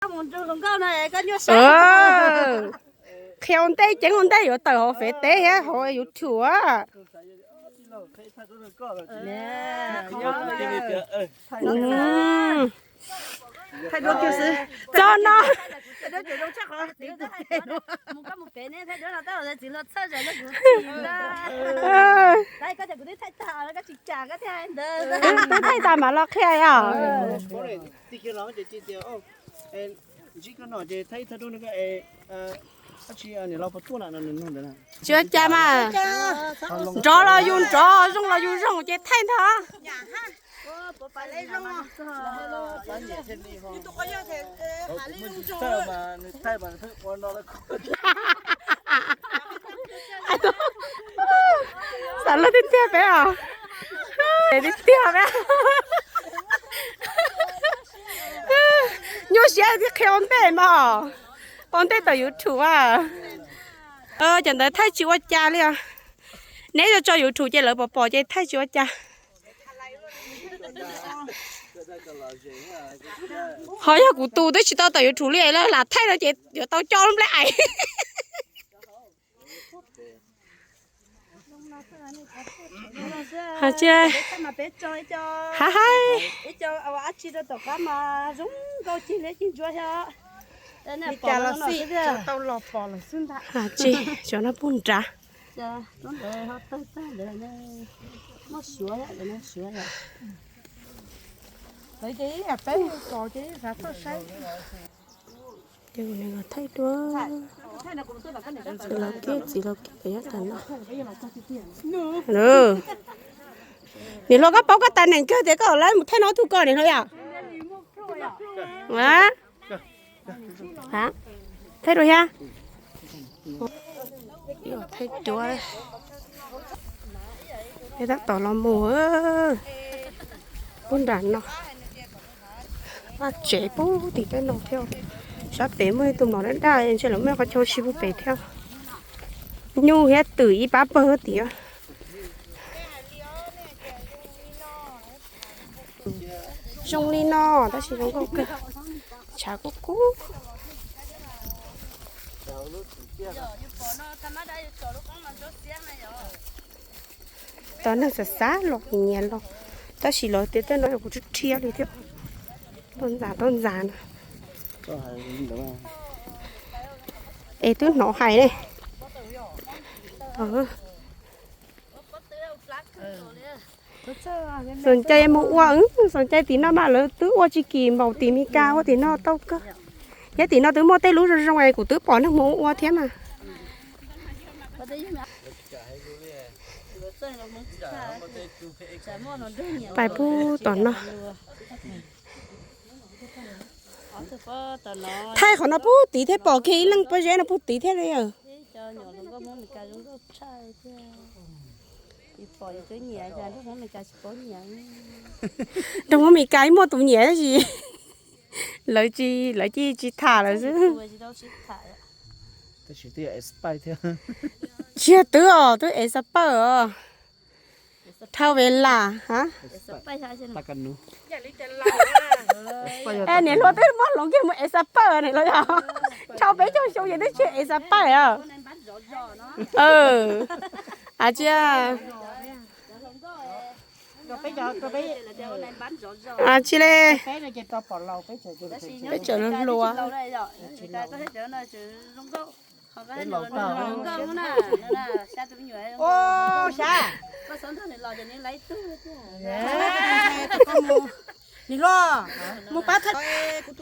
Qhia ua ntej ceev ua ntej yuav tawm hauv fev teb thiab hauv YouTube. Txog no. Twb thaij tas mam los qhia os. Tsis ua cas mas, nrov los yus nrov, zoo los yus zoo ces thaij ntag. Xav luag tiag tiag peb os. Tiag tiag peb. Nyuaj siab thiab qhia ua ntej mas, ua ntej tawm YouTube a. Cov ntawd thaij tsis ua cas li os. Neb yuav tso YouTube ces lawv pom pom ces thaij tsis ua cas. Ho yog kuv tus twb tsis tau tawm YouTube li es lawv lam thaij no ces yuav tau coj lub nplej ais. Hais tias, hais, tsis, cov no puag nrad. Ces kuv niam nkawd thaij dua, txiv laus kiag, txiv laus kiag kom nyob tas no. Niam hluas, koj paub koj tas neem kawg tias koj lawv mus thaij no tug ko niam hluas yom? Thaij dua thiab. Thaij dua. Tab tom los mus puag nram no. Vaj tsev puag tim peb no thiab. Sab pem muaj ib tug mos daj daj ntshe lawv muaj qhov chaw ua si puag pem thiab. Nyuj thiab twm ib pab pawg tim. Zoo li no tab sis zoo nkauj kawg. Tshav kub kub. Cov neeg xav xav los nyias los, tab sis lawv tias tej no kuv tsis rhiab li thiab. Tau ntxas tau ntxas na. Es twb hnov hais ne. Xoom cai mus ua, xoom cai tim no mas lawv twb ua tsis kim npaum tim Mes Kas ua tim no tau kawg. Thiab tim no twb muaj tej lub zoo zoo es kuv twb pom neeg mus ua thiab mas. Pais puag tom no. Thaij qhov no puag tid thiab pom kiag ib leeg pob zeb no puag tid thiab li. Nraug Hmoob Mes Kas ib muaj tus nyiam tab sis lawv tsis, lawv cia tsis tham lawm xwb. Tsis yog twb os, twb ev xav pawj os. Dhau ve las ha. Niam hluas twb muab hloov kiag mus ev xav pawj niam hluas yog. Dhau peb caug xyoo ces twb tsis ev xav pawj os. Tsis li, peb tseem hluas hluas. Niam hluas, mus pab thawj kuv